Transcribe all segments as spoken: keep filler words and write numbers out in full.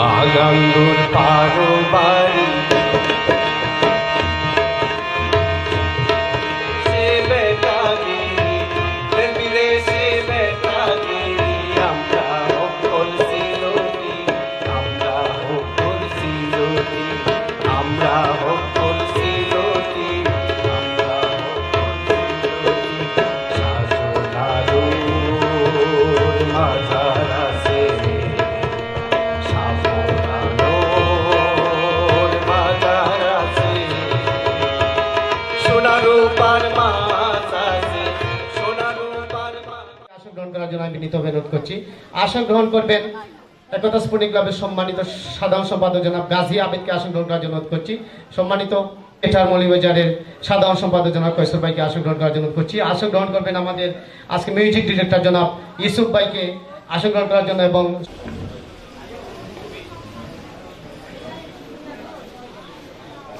আগাঙ্গুর পারো বাড়ি, সে বেটাগিরি, রেবিরে সে বেটাগিরি, আমরা হক্কল সিলটি, আমরা হক্কল সিলটি, আমরা হক্কল সিলটি, আমরা হক্কল সিলটি। শাসনারুর মাঝার আছে, শাসনারুর মাঝার আছে, সোনার রূপার মাছ আছে, সোনার রূপার মাছ। আসন গ্রহণ করার জন্য আমি বিনীতভাবে অনুরোধ করছি। আসন গ্রহণ করবেন একতা স্পোর্টিং ক্লাবের সম্মানিত সাধারণ সম্পাদক জনাব গাজী আবেদকে আসন গ্রহণ করার জন্য অনুরোধ করছি। সম্মানিত এটার মৌলভীবাজারের সাধারণ সম্পাদক জনাব কয়সর ভাইকে আসন গ্রহণ করার জন্য অনুরোধ করছি। আসন গ্রহণ করবেন আমাদের আজকে মিউজিক ডিরেক্টর জনাব ইউসুফ ভাইকে আসন গ্রহণ করার জন্য এবং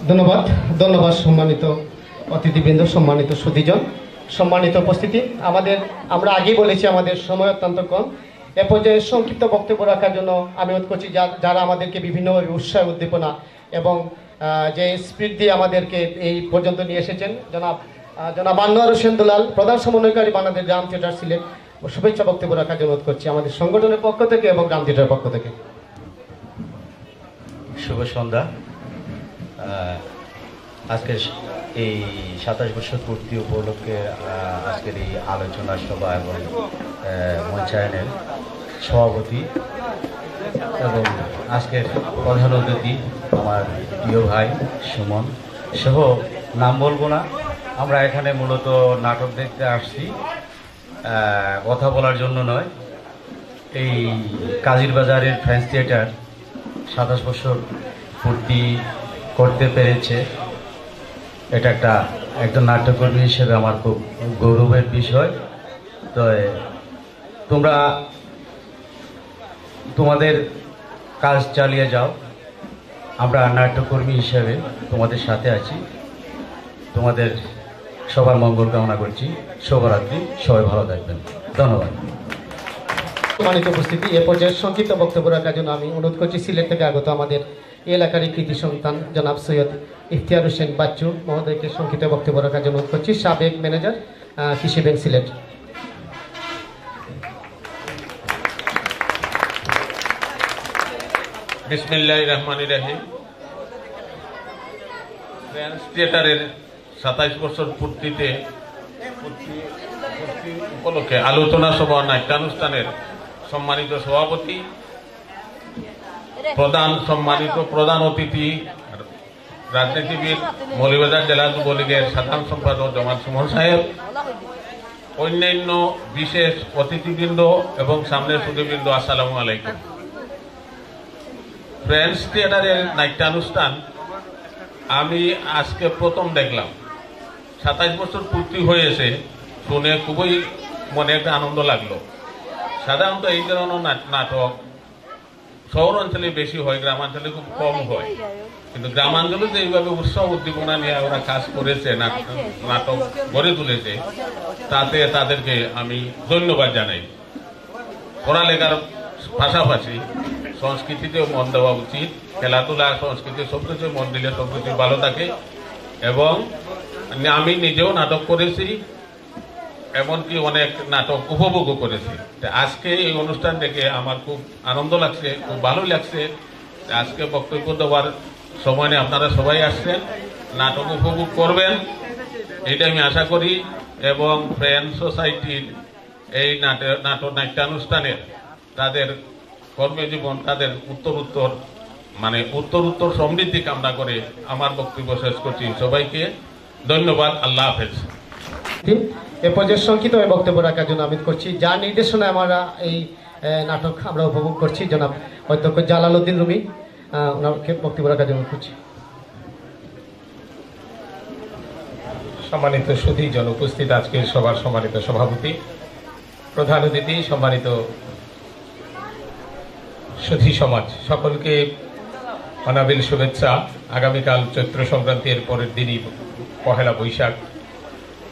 ধন্যবাদ, ধন্যবাদ সম্মানিত অতিথিবৃন্দ, সম্মানিত সুধীজন, সম্মানিত উপস্থিতি। আমাদের, আমরা আগেই বলেছি আমাদের সময় অত্যন্ত কম। এ পর্যায়ে সংক্ষিপ্ত বক্তব্য রাখার জন্য আমি অনুরোধ করছি যা-, যারা আমাদেরকে বিভিন্নভাবে উৎসাহ উদ্দীপনা এবং, আহ, যে স্পিরিট দিয়ে আমাদেরকে এই পর্যন্ত নিয়ে এসেছেন, জনাব, আহ, জনাব আনোয়ার হোসেন দুলাল, প্রধান সমন্বয়কারী বাংলাদেশ গ্রাম থিয়েটার সিলেট, শুভেচ্ছা বক্তব্য রাখার জন্য অনুরোধ করছি আমাদের সংগঠনের পক্ষ থেকে এবং গ্রাম থিয়েটারের পক্ষ থেকে। শুভ সন্ধ্যা। আহ, আজকের স-, এই সাতাশ বছর পূর্তি উপলক্ষে, আহ, আজকের এই আলোচনা সভা এবং, আহ, মঞ্চায়নের সভাপতি এবং আজকের প্রধান অতিথি আমার প্রিয় ভাই সুমন সহ, নাম বলবো না। আমরা এখানে মূলত নাটক দেখতে আসছি, আহ, কথা বলার জন্য নয়। এই কাজির বাজারের ফ্রেন্ডস থিয়েটার সাতাশ বছর পূর্তি করতে পেরেছে, এটা একটা, একজন নাট্যকর্মী হিসেবে আমার খুব গৌরবের বিষয়। তো তোমরা তোমাদের কাজ চালিয়ে যাও, আমরা নাট্যকর্মী হিসেবে তোমাদের সাথে আছি। তোমাদের সবার মঙ্গল কামনা করছি। শুভরাত্রি, সবাই ভালো থাকবেন। ধন্যবাদ। সম্মানিত উপস্থিতি, এ পর্যায়ে সংক্ষিপ্ত বক্তব্য রাখার জন্য আমি অনুরোধ করছি সিলেট থেকে আগত আমাদের এই এলাকারই কৃতি সন্তান জনাব সৈয়দ ইফতিয়ার হোসেন বাচ্চু মহোদয়কে সংক্ষিপ্ত বক্তব্য রাখার জন্য অনুরোধ করছি, সাবেক ম্যানেজার, আহ, কৃষি ব্যাংক সিলেট। বিসমিল্লাহির রহমানির রহিম। ফ্রেন্ডস থিয়েটারের সাতাইশ বছর পূর্তিতে, পূর্তি, পূর্তি উপলক্ষে আলোচনা সভা নাট্যানুষ্ঠানের সম্মানিত সভাপতি, প্রধান, সম্মানিত প্রধান অতিথি, রাজনীতিবিদ, মৌলভীবাজার জেলা যুবলীগের সাধারণ সম্পাদক জনাব সুমন সাহেব, অন্যান্য বিশেষ অতিথিবৃন্দ এবং সামনের সুধীবৃন্দ, আসসালামু আলাইকুম। ফ্রেন্ডস থিয়েটারের নাট্যানুষ্ঠান আমি আজকে প্রথম দেখলাম। সাতাইশ বছর পূর্তি হয়েছে, শুনে খুবই মনে একটা আনন্দ লাগলো। সাধারণত এই ধরনের নাট-, নাটক শহর অঞ্চলে বেশি হয়, গ্রামাঞ্চলে খুব কম হয়, কিন্তু গ্রামাঞ্চলে যে এইভাবে উৎসাহ উদ্দীপনা নিয়ে ওরা কাজ করেছে, নাট-, নাটক গড়ে তুলেছে, তাতে তাদেরকে আমি ধন্যবাদ জানাই। পড়ালেখার পাশাপাশি সংস্কৃতিতেও মন দেওয়া উচিত। খেলাধুলা, সংস্কৃতি, সবকিছু মন দিলে সবকিছু ভালো থাকে। এবং আমি নিজেও নাটক করেছি, এমনকি অনেক নাটক উপভোগও করেছি। তো আজকে এই অনুষ্ঠান দেখে আমার খুব আনন্দ লাগছে, খুব ভালো লাগছে। তো আজকে বক্তব্য দেওয়ার সময় নেই, আপনারা সবাই আসছেন, নাটক উপভোগ করবেন, এটা আমি আশা করি। এবং ফ্রেন্ডস সোসাইটির এই নাটে-, নাট্য নাট্যানুষ্ঠানের তাদের কর্মজীবন, তাদের উত্তর উত্তর, মানে, উত্তর উত্তর সমৃদ্ধি কামনা করে আমার বক্তব্য শেষ করছি। সবাইকে ধন্যবাদ, আল্লাহ হাফেজ। এ পর্যায়ে সংক্ষিপ্ত বক্তব্য রাখার জন্য আমি করছি, যার নির্দেশনায় আমরা এই, এ, নাটক আমরা উপভোগ করছি, জনাব অধ্যক্ষ জালালউদ্দিন রুমি, আহ, ওনাকে বক্তব্য রাখার জন্য করছি। সম্মানিত সুধীজন, উপস্থিত আজকের সভার সম্মানিত সভাপতি, প্রধান অতিথি, সম্মানিত সুধী সমাজ, সকলকে অনাবিল শুভেচ্ছা। আগামীকাল চৈত্র সংক্রান্তি, এর পরের দিনই পহেলা বৈশাখ।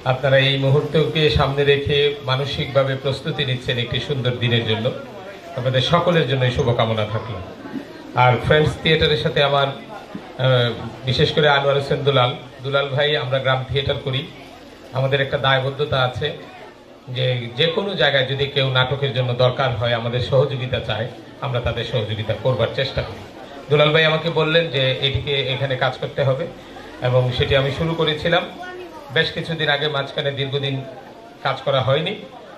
আপনারা এই মুহূর্তকে সামনে রেখে মানসিকভাবে প্রস্তুতি নিচ্ছেন একটি সুন্দর দিনের জন্য। আপনাদের সকলের জন্য শুভকামনা থাকলো। আর ফ্রেন্ডস থিয়েটারের সাথে আমার, আহ, বিশেষ করে আনোয়ার হোসেন দুলাল, দুলাল ভাই, আমরা গ্রাম থিয়েটার করি, আমাদের একটা দায়বদ্ধতা আছে যে যে কোনো জায়গায় যদি কেউ নাটকের জন্য দরকার হয়, আমাদের সহযোগিতা চায়, আমরা তাদের সহযোগিতা করবার চেষ্টা করি। দুলাল ভাই আমাকে বললেন যে এটিকে এখানে কাজ করতে হবে, এবং সেটি আমি শুরু করেছিলাম বেশ কিছুদিন আগে। মাঝখানে দীর্ঘদিন কাজ করা হয়নি,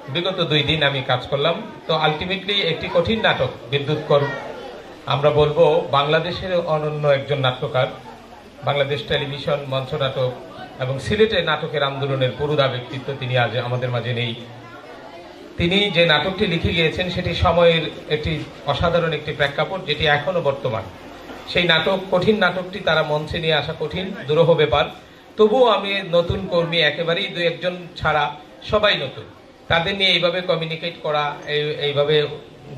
বিগত দুই দিন আমি কাজ করলাম। তো আলটিমেটলি একটি কঠিন নাটক বিদ্যুৎ কর, আমরা বলবো বাংলাদেশের অনন্য একজন নাট্যকার, বাংলাদেশ টেলিভিশন, মঞ্চ নাটক এবং সিলেটে নাটকের আন্দোলনের পুরোধা ব্যক্তিত্ব। তিনি আজ আমাদের মাঝে নেই। তিনি যে নাটকটি লিখে গিয়েছেন, সেটি সময়ের একটি অসাধারণ একটি প্রেক্ষাপট, যেটি এখনো বর্তমান। সেই নাটক, কঠিন নাটকটি তারা মঞ্চে নিয়ে আসা কঠিন, দুরূহ ব্যাপার। তবুও আমি নতুন কর্মী, একেবারেই দু একজন ছাড়া সবাই নতুন, তাদের নিয়ে এইভাবে কমিউনিকেট করা, এই, এইভাবে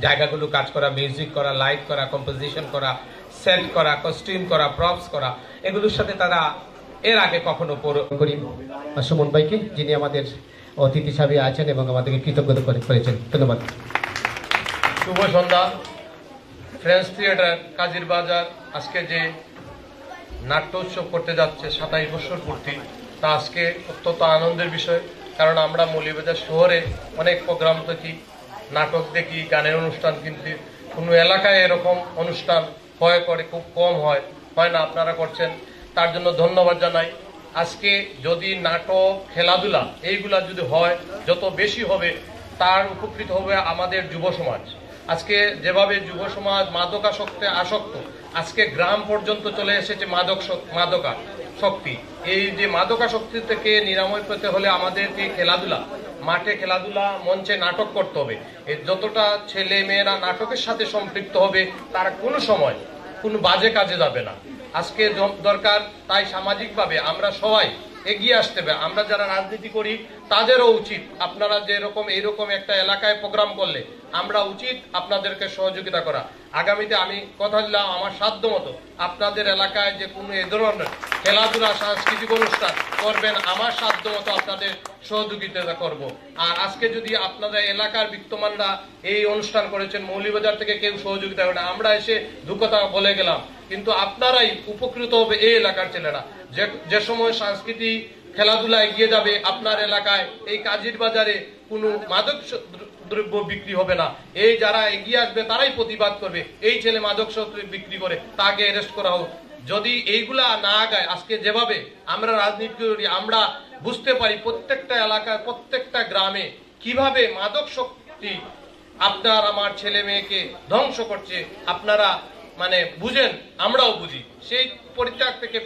জায়গাগুলো কাজ করা, মিউজিক করা, লাইট করা, কম্পোজিশন করা, সেট করা, কস্টিউম করা, প্রপস করা, এগুলোর সাথে তারা এর আগে কখনো পর- করি সুমন ভাইকে, যিনি আমাদের অতিথি হিসাবে আছেন এবং আমাদেরকে কৃতজ্ঞতা করে- করেছেন। ধন্যবাদ। শুভ সন্ধ্যা। ফ্রেন্ডস থিয়েটার কাজির বাজার আজকে যে নাট্য উৎসব করতে যাচ্ছে সাতাইশ বছর পূর্তি, তা আজকে অত্যন্ত আনন্দের বিষয়। কারণ আমরা মৌলভীবাজার শহরে অনেক প্রোগ্রাম দেখি, নাটক দেখি, গানের অনুষ্ঠান, কিন্তু কোনো এলাকায় এরকম অনুষ্ঠান হয় করে খুব কম হয়, হয় না, আপনারা করছেন, তার জন্য ধন্যবাদ জানাই। আজকে যদি নাটক, খেলাধুলা এইগুলা যদি হয়, যত বেশি হবে, তার উপকৃত হবে আমাদের যুব সমাজ। আজকে যেভাবে যুব সমাজ মাদকাসক্তে আসক্ত, আজকে গ্রাম পর্যন্ত চলে এসেছে মাদক শক- মাদকাসক্তি। এই যে মাদকাসক্তি থেকে নিরাময় পেতে হলে আমাদেরকে খেলাধুলা, মাঠে খেলাধুলা, মঞ্চে নাটক করতে হবে। এ যতটা ছেলে মেয়েরা নাটকের সাথে সম্পৃক্ত হবে, তারা কোনো সময় কোনো বাজে কাজে যাবে না। আজকে দ- দরকার, তাই সামাজিকভাবে আমরা সবাই এগিয়ে আসতে হবে। আমরা যারা রাজনীতি করি, তাদেরও উচিত, আপনারা যেরকম এইরকম একটা এলাকায় প্রোগ্রাম করলে, আমরা উচিত আপনাদেরকে সহযোগিতা করা। আগামীতে আমি কথা দিলাম, আমার সাধ্য মতো আপনাদের এলাকায় যে কোনো এ ধরনের খেলাধুলা, সাংস্কৃতিক অনুষ্ঠান করবেন, আমার সাধ্য মতো আপনাদের সহযোগিতা করব। আর আজকে যদি আপনাদের এলাকার বিত্তমানরা এই অনুষ্ঠান করেছেন, মৌলভীবাজার থেকে কেউ সহযোগিতা করে না, আমরা এসে দু কথা বলে গেলাম, কিন্তু আপনারাই উপকৃত হবে এই এলাকার ছেলেরা। যে যে সময় সাংস্কৃতিক খেলাধুলা এগিয়ে যাবে আপনার এলাকায়, এই কাজির বাজারে কোনো মাদক স- দ্র- দ্রব্য বিক্রি হবে না। এই যারা এগিয়ে আসবে, তারাই প্রতিবাদ করবে, এই ছেলে মাদক স- বিক্রি করে, তাকে অ্যারেস্ট করা হোক। যদি এইগুলা না আগায়, আজকে যেভাবে আমরা রাজনীতি করি, আমরা বুঝতে পারি প্রত্যেকটা এলাকায়, প্রত্যেকটা গ্রামে কিভাবে মাদক শক্তি আপনার আমার ছেলে মেয়েকে ধ্বংস করছে, আপনারা মানে বুঝেন, আমরাও বুঝি। সেই পরিত্যাগ থেকে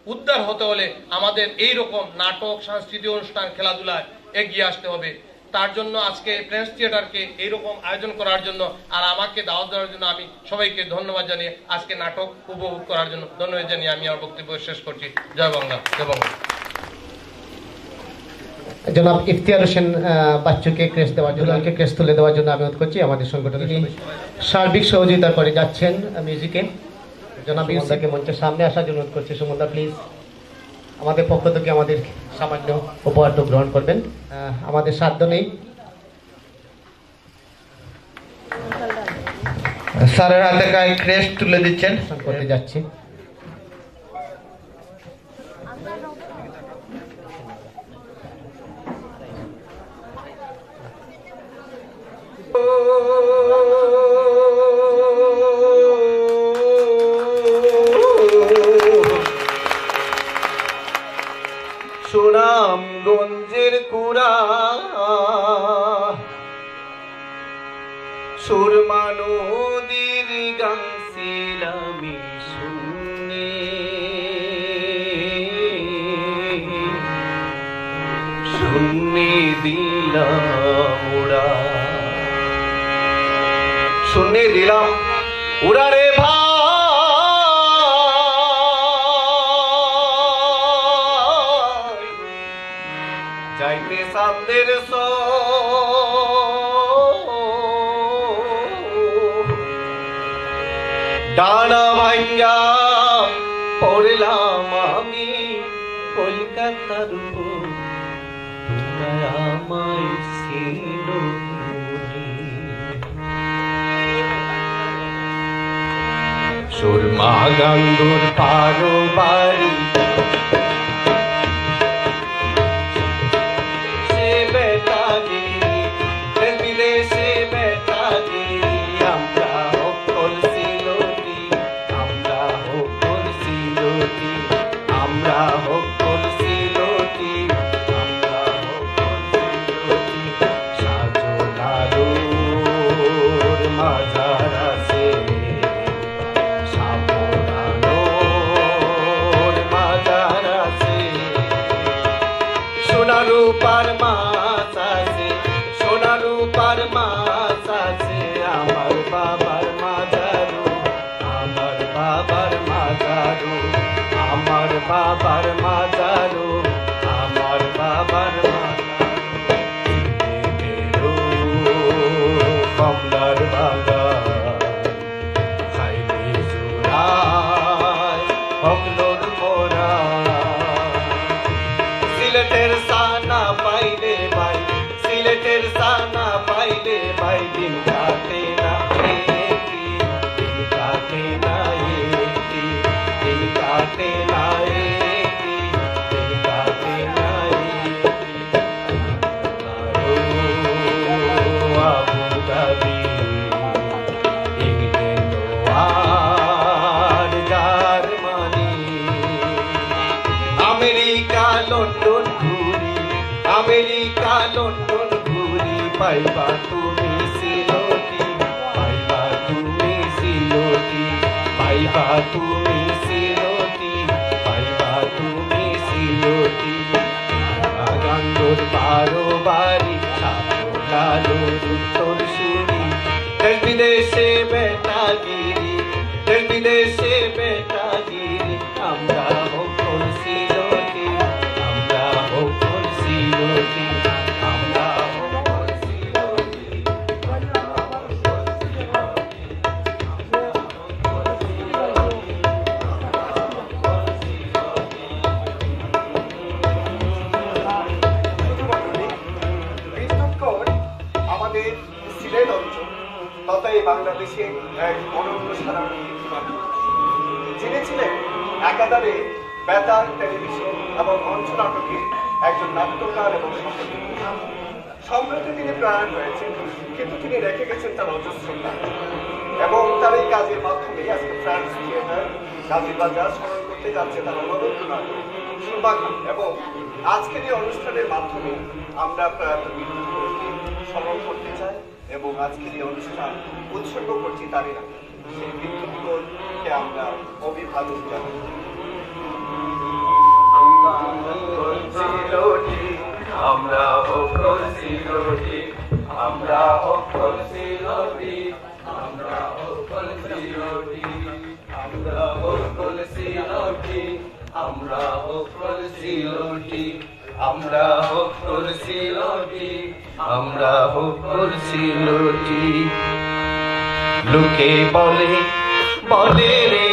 উদ্ধার হতে হলে আমাদের এই রকম নাটক, সাংস্কৃতিক অনুষ্ঠান, খেলাধুলায় এগিয়ে আসতে হবে। তার জন্য আজকে ফ্রেন্ডস থিয়েটারকে এইরকম আয়োজন করার জন্য আর আমাকে দাওয়াত দেওয়ার জন্য আমি সবাইকে ধন্যবাদ জানিয়ে আজকে নাটক উপভোগ করার জন্য ধন্যবাদ জানিয়ে আমি আমার বক্তব্য শেষ করছি। জয় বাংলা, জয় বাংলা। জনাব ইফতিয়ার হোসেন, আহ, বাচ্চুকে ক্রেস্ট দেওয়ার জন্য, দুলালকে ক্রেস্ট তুলে দেওয়ার জন্য আমি অনুরোধ করছি আমাদের সংগঠনের সদস্য। সার্বিক সহযোগিতা করে যাচ্ছেন, আহ, মিউজিকে। জনাব সুমন দাকে মঞ্চের সামনে আসার জন্য অনুরোধ করছি। সুমন দা, প্লিজ, আমাদের পক্ষ থেকে আমাদের সামান্য উপহারটুকু গ্রহণ করবেন। আহ, আমাদের সাধ্য নেই। স্যারের হাতে কাই ক্রেস্ট তুলে দিচ্ছেন। করতে যাচ্ছি। সুনামগঞ্জের কুড়া সুরমা নদীর গান ছিলাম শুনে, শুনে দিলাম উড়া, শুনে দিলাম উড়া রে ভাই। যাইতে চান্দের ডানা ভাঙ্গা পড়লাম আমি কলকাতার উপর, তোমরা আমায় ছিল সুরমা গাঙ্গুর পারো বাড়ি, সে বেটাগিরি, দেশ বিদেশে বেটাগিরি, আমরা হক্কল সিলটি, আমরা হক্কল সিলটি, আমরা হক্কল সিলটি, আমরা হক্কল সিলটি। শাহজালালুর মাজার আছে, শাহপরানোর মাজার আছে, সোনা রূপার মাছ আছে, সোনা রূপার মাছ আছে। আমার বাবার মাজারো, আমার বাবার মাজারো, আমার বাবার মাজারো, আমার বাবার মাজারো। সিলেটেরও কমলার বাগান, খাইলে জুড়ায় হকলর মরা। সিলেটের সানা পাইলে ভাই, সিলেটের সানা পাইলে ভাই, দিন কাটে না একটি, দিন কাটে না একটি, দিন কাটে না একটি, দিন কাটে না একটি। আবু ধাবি, ইংল্যান্ড আর জার্মানি, আমেরিকা লন্ডন ঘুরি, আমেরিকা লন্ডন ঘুরি, পাইবা তুমি সিলটি, পাইবা তুমি সিলটি, পাইবা তুমি সিলটি, পাইবা তুমি সিলটি। বাগান্দর বারো বাড়ি, সাপলালুর উত্তর সুরি, দেশ বিদেশে বেটাগিরি, দেশ বিদেশে বেটাগিরি। আমরা হক্কল সিলটি, আমরা হক্কল সিলটি, আমরা হক্কল সিলটি, আমরা হক্কল সিলটি। বিষ্ণুপ্রিয়া আমাদের সিলেট অঞ্চল তথা এই বাংলাদেশে এক অনন্য সাধারণ কীর্তিমান। যিনি ছিলেন একাধারে বেতার, টেলিভিশন এবং মঞ্চ নাটকে একজন নাট্যকার এবং সম্পাদক। সম্প্রতি তিনি প্রয়াণ হয়েছেন, কিন্তু তিনি রেখে গেছেন তার অজস্র কাজ। এবং তার এই কাজের মাধ্যমেই আজকে ফ্রান্স থিয়েটার কাজীর বাজার স্মরণ করতে যাচ্ছে তার অনবদ্য নাটক সুরমা গান। এবং আজকের এই অনুষ্ঠানের মাধ্যমে আমরা প্রয়াত বিদ্যুৎ স্মরণ করতে চাই এবং আজকের এই অনুষ্ঠান উৎসর্গ করছি তারই নামে। সেই বিদ্যুৎ কে আমরা অভিবাদন জানাই। আমরা হক্কল সিলটি, আমরা হক্কল সিলটি, আমরা হক্কল সিলটি, আমরা হক্কল সিলটি, আমরা হক্কল সিলটি, আমরা হক্কল সিলটি। আমরা হক্কল সিলটি, আমরা হক্কল সিলটি। লোকে বলে, বলে রে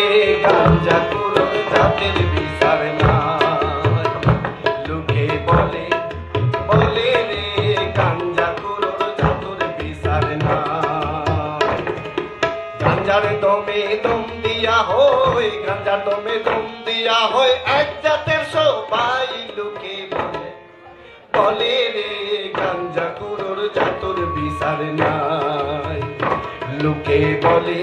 গাঞ্জাখুরর জাতর বিচার নাই। লোকে বলে, বলে রে গাঞ্জাখুরর জাতর বিচার নাই। গাঞ্জার দমে দম দিয়া হয়, গাঞ্জার দমে দম দিয়া হয় এক জাতের সবাই। লোকে বলে, বলে রে গাঞ্জাখুরর জাতর বিচার নাই। লোকে বলে,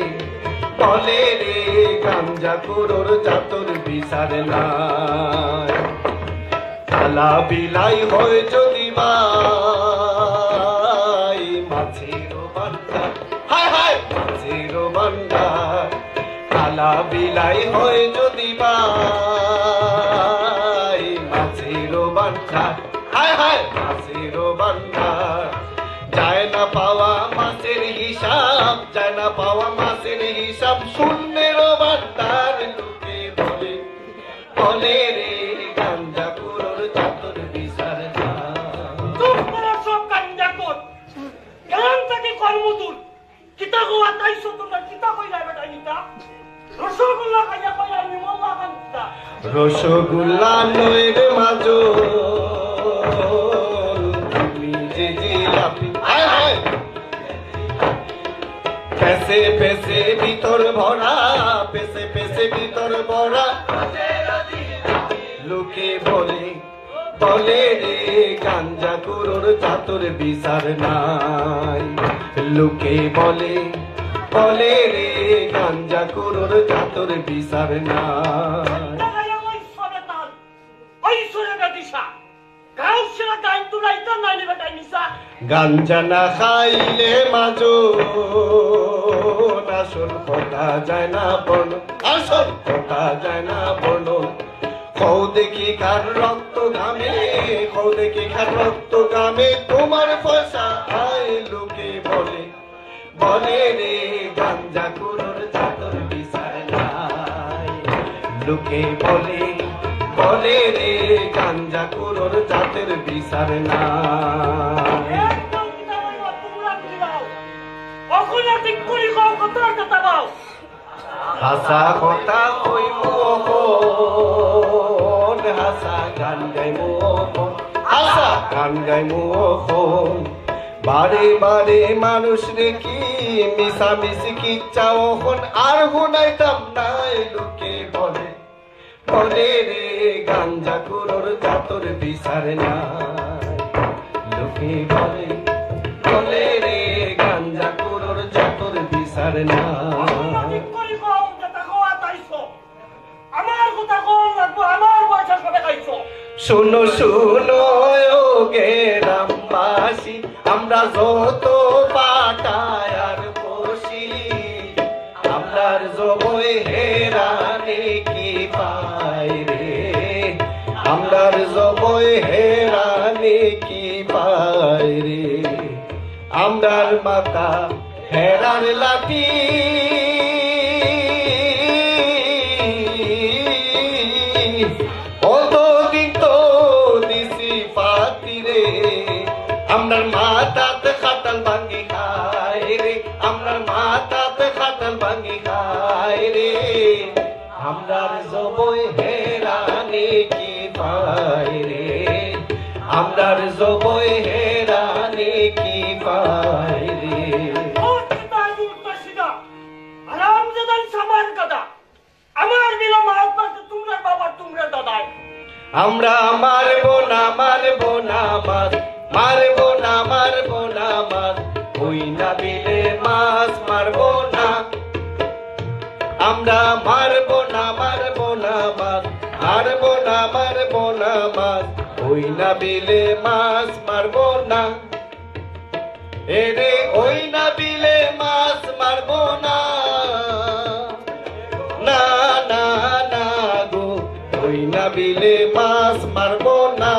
বলে রে গাঞ্জাখুরর জাতর বিচার নাই। কালা বিলাই হয় যদি ভাই মাছেরও ভান্ডার, হায় হায়, মাছেরও ভান্ডার। কালা বিলাই হয় যদি ভাই মাছেরও ভান্ডার, হায় হায়, মাছেরও ভান্ডার। যায় না পাওয়া মাছের হিসাব, যায় না পাওয়া মাছের হিসাব, শূন্যেরও ভান্ডার। লোকে বলে, বলে রে গাঞ্জাখুরর জাতর বিচার নাই। চুপ করো সব গাঞ্জাখুর। জ্ঞান থাকি কর্ম দূর। কিতা কওয়া তাইছো তোমরা, কিতা কইলা বেটা ইতা? রসগোল্লা খাইয়া কইলা আমি মোল্লা খান কিতা? রসগোল্লা নয় রে মাজল, তুমি যে জিলাপি। হায় হায়। পেছে পেছে ভিতর ভরা, পেছে ভিতর ভরা। লোকে বলে, বলে রে, গাঞ্জাখুরর জাতর বিচার নাই। লোকে বলে, বলে রে, গাঞ্জাখুরর জাতর বিচার নাই। ওই সরে তাল, ওই সরে বেদিশা। গাউসেরা গাইন তুলাইতা নাই নি বেটা মিছা। গাঞ্জা না খাইলে মাজন, আসল কথা যায় না বর্ণন, আসল কথা যায় না বর্ণন। কও দেখি কার রক্ত ঘামে, কও দেখি কার রক্ত ঘামে, তোমার পয়সা আয় লোকে বলে। বলে রে, গাঞ্জাখুরর জাতর বিচার নাই। লোকে বলে, বলে রে, গাঞ্জাখুরর জাতর বিচার নাই। একদম কিতাব অইবো, তোমরা মিলাও। অখন ঠিক করি কও, কত কথা বাও। হাছা কথা কইমু অখন, হাছা গান গাইমু অখন, হাছা গান গাইমু অখন। বারে বারে মানুষরে কি মিছামিছি কিচ্ছা অখন আর হুনাইতাম নায়। লোকে বলে, বলে রে, গাঞ্জাখুরর জাতর বিচার নাই। লোকে বলে, বলে রে, গাঞ্জাখুরর জাতর বিচার নাই। ঠিক করি কও, যেটা কওয়া তাইছো। আমার কথা কওয়া লাগবো, আমার পয়সা সবে খাইছো। শুনো, শুনো, ও গ্রামবাসী, আমরা যত পাঠাই আর পশি, আমরার জবই হেরানি কি পাই রে, আমরার জবই হেরানি কি পাই রে। আমরার মাথা হেরার লাঠি, অতদিন তো দিছি পাতি রে। আমরার মাথাত খাটাল ভাঙ্গি খায় রে, আমরার মাথাত খাটাল ভাঙ্গি খায় রে। আমরার জবই হেরানি কি পাই রে, আমরার জবই হেরানি কি পাই রে। ও কিতাব উল্টা সিধা, হারামজাদার সামান গাদা। আমার বিলে মাছ মারতে তোমরা বাবা, তোমরা দাদায়। আমরা মারবো না, মারবো না মাছ, মারবো না, মারবো না মাছ, ওই না বিলে মাছ মারবো না। আমরা মারবো না, মারবো না মাছ, মারবো না, মারবো না মাছ, ওই না বিলে মাছ মারবো না। এরে ওই না বিলে মাছ মারবো না, না, না, না গো, ওই না বিলে মাছ মারবো না।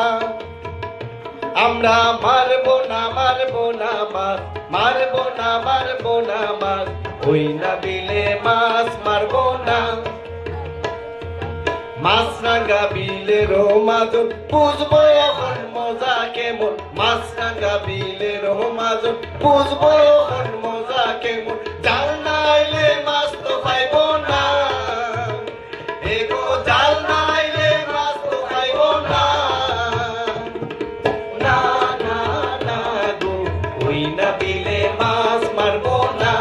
আমরা মারবো না, মারবো না মাছ, মারবো না, মারবো না মাছ, ওই না বিলে মাছ মারবো না। মাছরাঙ্গা বিলের মাজন, বুঝবো অখন মজা কেমন। মাছরাঙ্গা বিলের মাজন, বুঝবো অখন মজা কেমন। জাল নাইলে মাছ তো পাইবো না। এগো জাল নাইলে মাছ তো পাইবো না। না, না, না গো, ওই না বিলে মাছ মারবো না।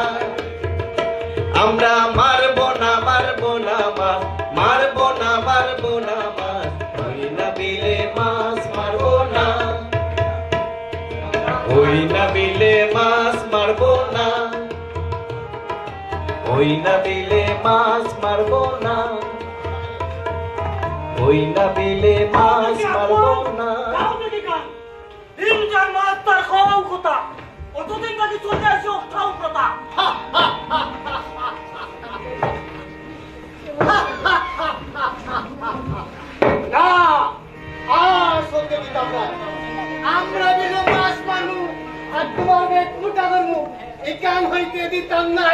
আমরা মারবো না, মারবো না মাছ, মারবো না, মারবো না মাছ, ওই না বিলে মাছ মারবো না। ওই না বিলে মাছ মারবো না, ওই না বিলে মাছ মারবো না, ওই না বিলে মাছ মারবো না। তিন চার মাস তার খাওয়াও কথা, অতদিন বাকি চলে আসে অর্থাও কথা। না, আর চলতে দিতাম না। আমরা বিলে মাছ মারমু, আর তোমার পেট মোটা করমু, এই কাম হইতে দিতাম না।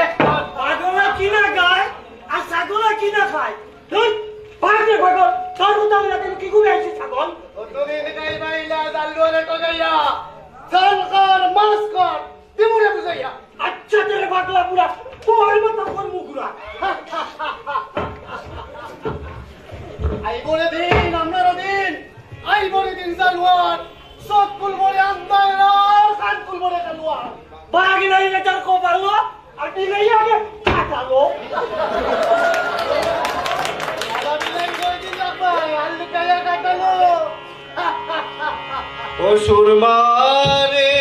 পাগলা কি না গায়, আর ছাগলা কি না খায়? ধুর, পাগলে পাগল, তোর মতো আমরা কেন কি ঘুরে আইছি ছাগল? কতদিন গাই বাইলা, জালুয়ারে টগাইয়া, জাল কর, মাছ কর, দিমুরে বুঝাইয়া। আচ্ছা, তেরে পাগলা বুড়া, তোর মতো কর মুগুরা। আইবরে দিন, আমরারও দিন, আইবরে দিন জালুয়ার, চোখ খুলবরে আন্দাইরা, কান খুলবরে কালুয়া। বাগিনাই বেটার কপালো, আর বিলাই আগে কাটালো। ও সুরমা রে।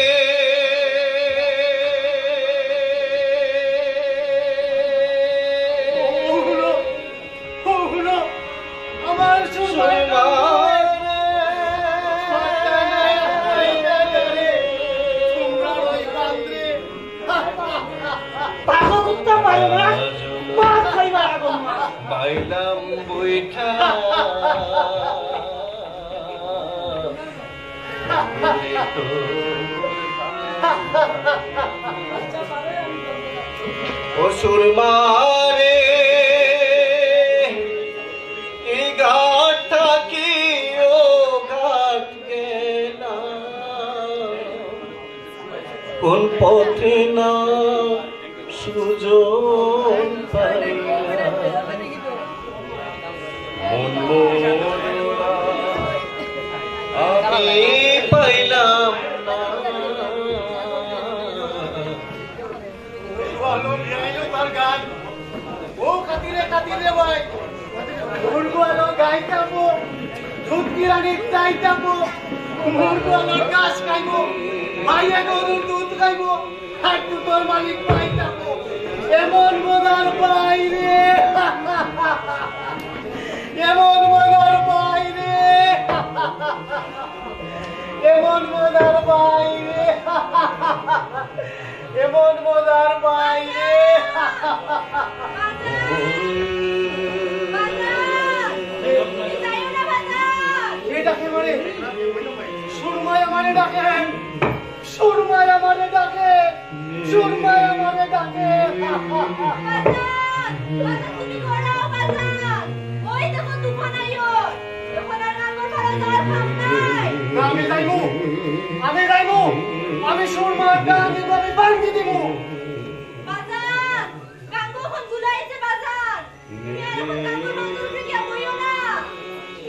ও হুনো, ও হুনো, আমার সুরমা। সুরমা রে। তোমরা ওই বান্দরে। পাগল করতে পারো না, মার খাইবা এখন, মা। পাইলাম বৈঠা। ও সুরমা রে, এই ঘাট থাকি ও ঘাট গেলাম, কোন পথে না সুজন পাইলাম। মন মোরা আমি পাইলাম না। বলো, বিয়াইলো তার গান। ও খাতিরে খাতিরে ভাই, মুরগু আলো গাইতামো, দুধ কিরানি চাইতামো, মুরগু আলো ঘাস খাইমো, ভাইয়া গরুর দুধ খাইমো। আর তুই তোর মালিক পাইতাম। এমন মজার পাই রে, এমন মজার পাই রে, এমন মজার পাই রে, এমন মজার পাই রে। এটা কে মানে? সুরমায় আমারে ডাকে। সুরমায় আমারে ডাকে, সুরমায় আমারে ডাকে। বাজান, বাজান, তুমি ঘরে আও, বাজান। ওই দেখো তুফান আইয়ো। এখন আর নাঙ্গল ফালা যাওয়ার কাম নাই। না, আমি যাইমু, আমি যাইমু। আমি সুরমার গান এভাবে ভাঙ্গি দিমু। বাজান, গাঙ্গো এখন গুলাইছে, বাজান। তুমি আর এখন গাঙ্গোর মাথার উপরে গিয়া বইও না।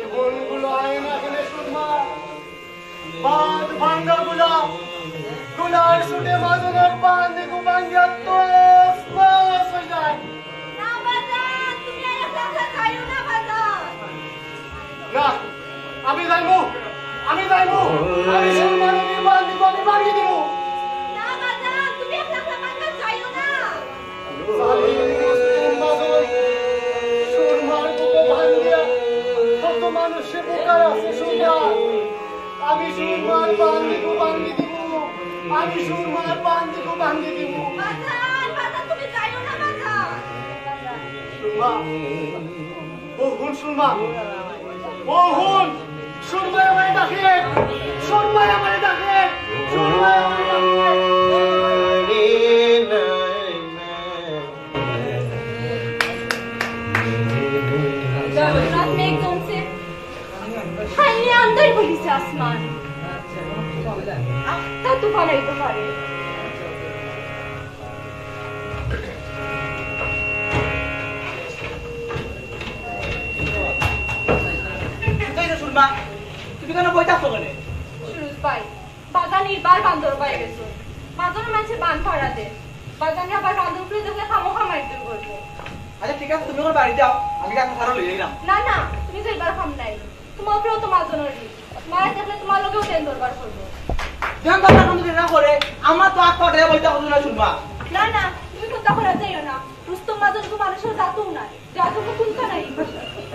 এ বনগুলো হয় না কেন সুরমা? বাঁধ ভাঙ্গা গুলা, গুলার সুরে মাজনর বাঁধ এগু ভাঙ্গিয়া তস নস হয়ে যায়। না বাজান, তুমি আর একলা একলা যাইও না বাজান। না, আমি যাইমু, আমি যাইমু। আমি সুরমা নদীর বাঁধ এগু আমি ভাঙ্গি দিমু। না বাজান, তুমি একলা একলা বাজান যাইও না। জালিম মুসলিম বাজান, সুরমার বুকে ভাঙ্গিয়া কত মানুষে বুকার আছে সুরমা। আমি সুরমার বাঁধ এগু ভাঙ্গি দিমু, আমি সুরমার বাঁধ এগু ভাঙ্গি দিমু। বাজান, বাজান, তুমি যাইও না বাজান। সুরমা, ও হুন সুরমা, ও হুন, সুরমায় আমারে ডাকে, সুরমায় আমারে ডাকে, সুরমায় আমারে ডাকে। জগন্নাথ মেঘ জমছে, খালি আন্দার বলিছে আসমান। আখতা তুফান আইতে পারে। কোথায় গেছো সুরমা? তুমি কেন বই থাকছো কেন? সুরুজ ভাই, বাজান ইবার বান্দর পাই গেছো। বাজানো মানষে বান ফাড়া দে। বাজানে আবার বান্দর উপরে দেখলে খামোখা মাইর দূর করবো। আচ্ছা ঠিক আছে, তুমি আমার বাড়ি যাও, আমি কাকা সারা লই যাইলাম। না, না, তুমি যাইবার কাম নাই। তোমার উপরেও তো মাজনর ঋণ। মারা দেখলে তোমার লগেও দেন দরবার করবো। দেন দরবার কোনো দিন না করে, আমার তো আখ পাটায় বইতে হবে না সুরমা। না, না, তুমি কুন্তা করা যাইও না। রুস্তম মাজনর তো মানুষর জাতও না। জাতও তো কুন্তা নাই।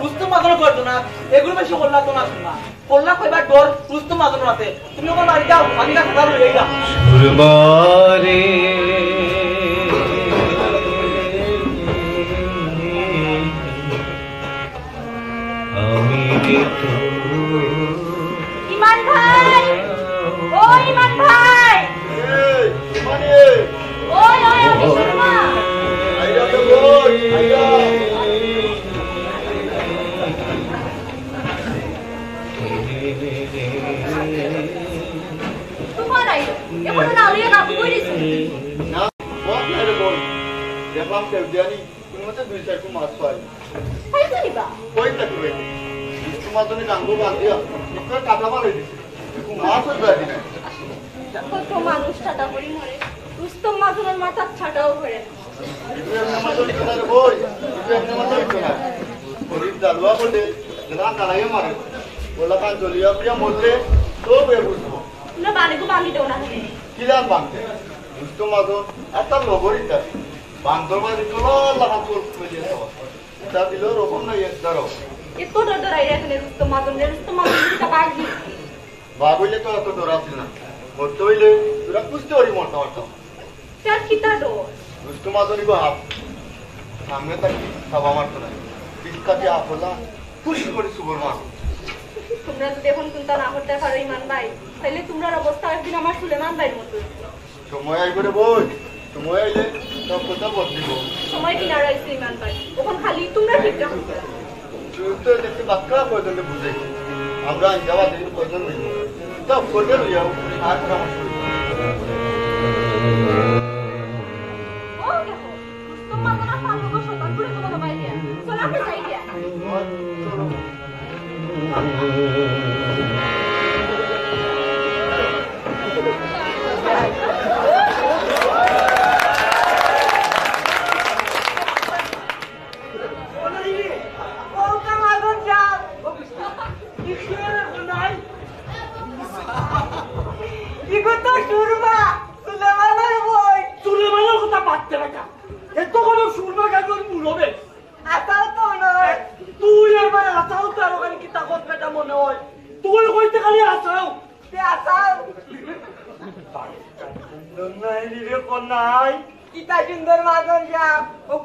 রুস্তম মাজনর করতো না, এগুলো বেশি করলা তো না সুরমা। করলা কইবার ডর রুস্তম মাজনর হাতে। তুমি আমার বাড়ি যাও, আমি কাকা সারা লই যাইলাম। সুরমা রে। আমি রে তো ইমান ভাই! ও ইমান ভাই! এই, ইমানে! ওই, ওই, আমি সুরমা। আইরা তো বল, আইরা। তুফান আইলো। এখনো না লইয়া না কই দিছো? না, বল না রে বল। দেখলাম কেউ জানি। তুমি মতে দুই চারটু মাছ পাই। পাইছো নি বা? কই থাকবে? তোমার জন্য গাঙ্গো বাদ দিয়া, তোমার কাটা মারে দিছে। একটু মাছও ধরা দিবে। কত মানুষ ঠাটা করি মরে, রুস্তম মাজনর মাথার ঠাটাও করে না। তুমি এমনি মতো হইতো না রে বই, তুমি এমনি মতো হইতো না। গরিব দারুয়া বলে, যেটা দাঁড়াইও মারে। বললা কান জ্বলিয়া পুড়িয়া মরলে, তো বে বুঝবো। পানিগু ভাঙি দেও না। কিলান ভাঙতে? রুস্তম মাদন, একটা লগরিতা। বান্দর বাড়ি তো লাল লাল চুল খুলে দিয়েছে। তা দিল রকম নাই এক দাঁড়াও। এত ডর ডরাই রে এখানে রুস্তম মাদন রে, রুস্তম মাদন যদি তা বাঘ দিই। বাঘ হইলে তো এত ডর আছে না। মরতে হইলে তোরা বুঝতে পারি মরতে পারতাম। তার কিতা ডর? রুস্তম মাদন ইগো হাফ। সামনে তার কি সাবা মারতো না। পিছকাটি হাফ হলা, খুশি করে সুবর মার। তোমরা যদি এখন চিন্তা না করতে পারো ইমান ভাই, তাহলে তোমরার অবস্থা একদিন আমার সুলেমান ভাইর মতো। সময় আইব রে বই, সময় আইলে সব কথা বদলিব। সময় কিনার আইছে ইমান ভাই, এখন খালি তোমরা ঠিক রাখো। তুই তো দেখতে বাক্কা কয়জনকে বুঝাই। আমরা আনজাবা দিন কয়জন হইব। তা করবে লইয়াও, আর পরামর্শ হইব। ও দেখো, তোমার মনে হয় পাগল শয়তান করে তোমার ভাই দিয়া। চলো আমরা যাই গিয়া। ইগো তো সুরমা, সুলেমানর বই। সুলেমানর কথা বাদ দে বেটা। এত বড় সুরমা গাজর মুরবে। আসাও তো নয়। তুই আমার আসাও তো আর ওখানে কিতা কস বেটা মনে হয়। তুই কইতে খালি আসাও। তে আসাও। সুন্দর নাই রে, কোন নাই? কিতা সুন্দর মাদন সাহেব। ও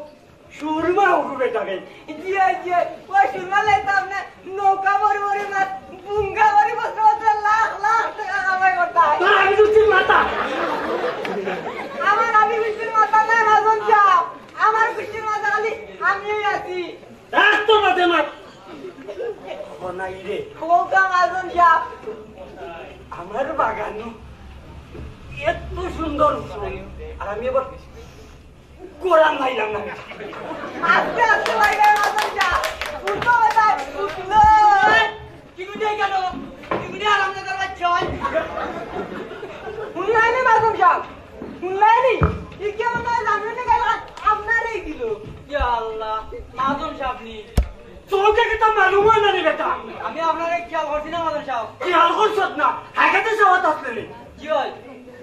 সুরমা উঠু বেটা রে। জি, জি। ও সুরমা লাইতাম না। নৌকা বড়ি বড়ি মাছ, বুঙ্গা বড়ি বছর বছর লাখ লাখ টাকা কামাই করতাম। তোর আমি দুষ্টির মাথা। আমার আমি দুষ্টির মাথা নাই মাদন সাহেব। আমার দুষ্টির মাথা খালি আমিই আছি। রাখ তোর মাথায় মার। ও নাই রে। খোকা মাদন সাহেব। আমার বাগানো এত সুন্দর ফুল, আর আমি আবার গোড়া মাইলাম না। আস্তে আস্তে বাইরে মাদন সাহেব। ফুল তো বেটা ফুটলো। কি গুটে গেল? কি গুটে আরাম না করবার চল। হুনলায়নি মাদন সাহেব? হুনলায়নি? ই কেমন নয় জানবেন না গেল? আপনারই দিল। ইয়া আল্লাহ, মাদন সাহেব নি। চোখে কিতা মালুম হয় না রে বেটা? আমি আপনারে খেয়াল করছি না মাদন সাহেব। খেয়াল করছত না? হাগাতে যাওয়াত আসলে নি। কি হয়?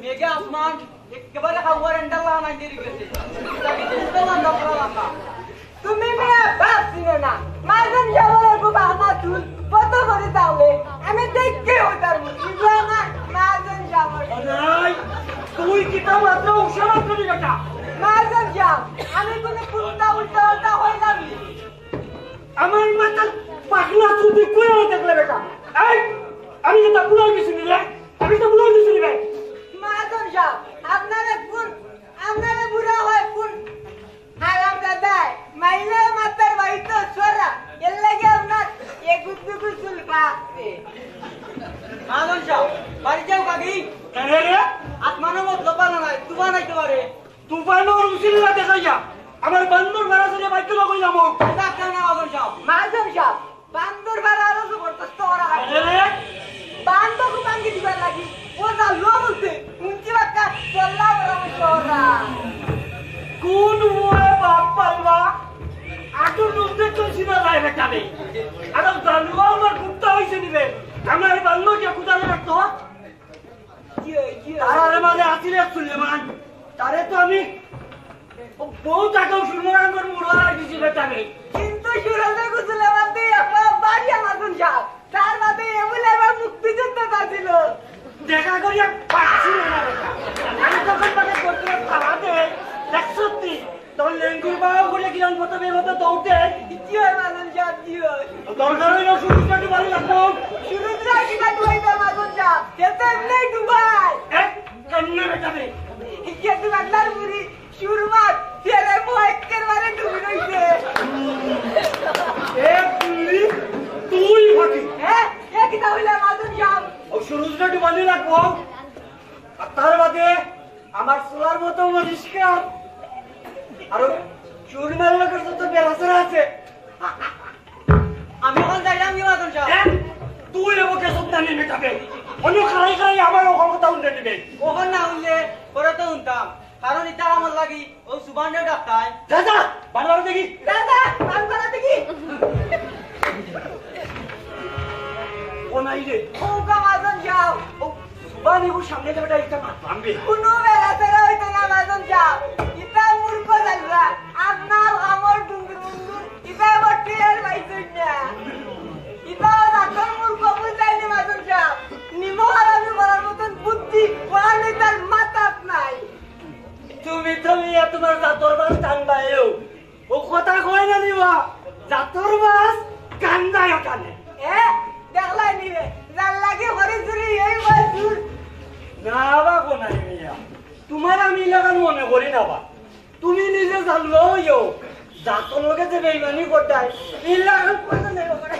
মেঘে আসমান একেবারে হাওয়ার এন্ডার লাগাই দিয়ে গেছে। তাকে চিন্তা ভাবনা করা লাগা। তুমি মিয়া বাপ চিনো না। মাদন সাহেবের খুব আনা চুল কত করে তাহলে? আমি দেখতে হইতার মুখ। কিন্তু আমার মাদন সাহেব। আরে, তুই কিতা মাত্র উৎসাহ করি বেটা? মাদন সাহেব, আমি কোনো কুন্তা উল্টা উল্টা হইলাম না। আমার মাথার পাখনা চুল তুই কই দেখলে বেটা? এই, আমি তো বুড়া গেছি রে। আমি তো বুড়া গেছি রে। মাদন সাহেব, আপনারে কোন, আপনারে বুড়া হয় কোন হারাম দাদায় মাইলে মাতার বাড়ি তো সরা, এর লাগি আপনার এগুর দুগুর চুল পাকছে। মাদন সাহেব, বাড়ি যাও কাকি। কেন রে? আত্মানো মতলব বানা নাই, তুফান আইতে পারে। তুফানো রুসিল্লা দেখাইয়া আমার বান্দর বেড়া ধরে বাইতে লগই যাবো। ডাক্তার না মাদন সাহেব। মাদন সাহেব, বান্দর বেড়া আরো জবরদস্ত করা লাগে। আরে রে। বান্দর ভাঙ্গি দিবার লাগি। ও যা লো বলতে, উনকি বাক্কা চল্লা বড় চড়া। কোন মুয়ে বাপ পালবা? আটু নুনতে তো সিনা যায় বেটা রে। আর জানুয়া আমার কুত্তা হইছে নিবে। আমার বান্দর কে কুদালে রাখতো? কি হয়, কি হয়? তার মাঝে আসিল এক সুলেমান। তারে তো আমি ও বউ তাকেও সুলেমানর মুড়া আর কিছু বেটা নেই। কিন্তু সুরজে কুসুলে বাদে একবার বাড়ি আমার কোন সাপ। তার বাদে এমন একবার মুক্তিযুদ্ধ ছিল। দেখা করি এক পাচ্ছি না বেটা। আমি তখন তাকে করতে পারাতে এক সত্যি। তখন লেঙ্গুর বাও করে কিরণ মতো বের হতে দৌড়তে। কি হয় মাদন সাহেব, কি হয়? দরকার হইল সুরজটা ডুবাই রাখবো। সুরজরা কিনা ডুবাইবে মাদন সাহেব? সে তো এমনি ডুবায়। এক কান্না বেটা রে। ইকে তো আল্লাহর বুড়ি সুরমার ফেরে মো একেবারে ডুবি রইছে। এ বুড়ি, তুই ফাঁকি। হ্যাঁ, এ কিতা হইলে মাদন সাহেব? ও সুরজটা ডুবানি রাখবো। আর তার বাদে আমার চুলার মতো পরিষ্কার। আর ওই চুরমার লোকের যত বেড়াচেরা আছে। আমি এখন যাইলাম কি মাদন সাহেব? এ, তুই এবার গেছত না নিয়ে মেটাবে। অন্য খাই খাই আমার ওখান কথা উঠে নিবে। ওখান না উঠলে পরে তো উঠতাম। কারণ ইটা আমার লাগি ও সুবানরে ডাকতাই। যা, যা, বারবার দেখি। যা, যা, বারবার দেখি। ও নাই রে। ও গা মাদন সাহেব। ও সুবান ওর সামনে যে বেটা ইটা মাত ভাঙবে। কুনু বেড়াছেড়া অইতো না, মাজন সাব। ইটা মূর্খ জালুয়া। আপনার কামড় ডুন্দুর মুন্দুর। ইটা আবার টের পাইছইন না। ইটা জাতর মূর্খ বুঝাইনি, মাজন সাব। নিমক হারামি করার মতন বুদ্ধি ওর তার মাথাত নাই। তুমি তো মিয়া তুমার জাতর বাস টানবায়ও। ও কথা কয় না নিবা, জাতর বাস কান্দায় ওখানে। এ, দেখলায় নি রে, যার লাগি হরি চুরি এই বয়স দূর। না বা কোনাই মিয়া, তুমার আমি ইলাখান মনে করি না বা। তুমি নিজে জালুয়া অইও, জাতর লগে যে বেইমানি করতায়, ইলাখান কথা নেই ওখানে।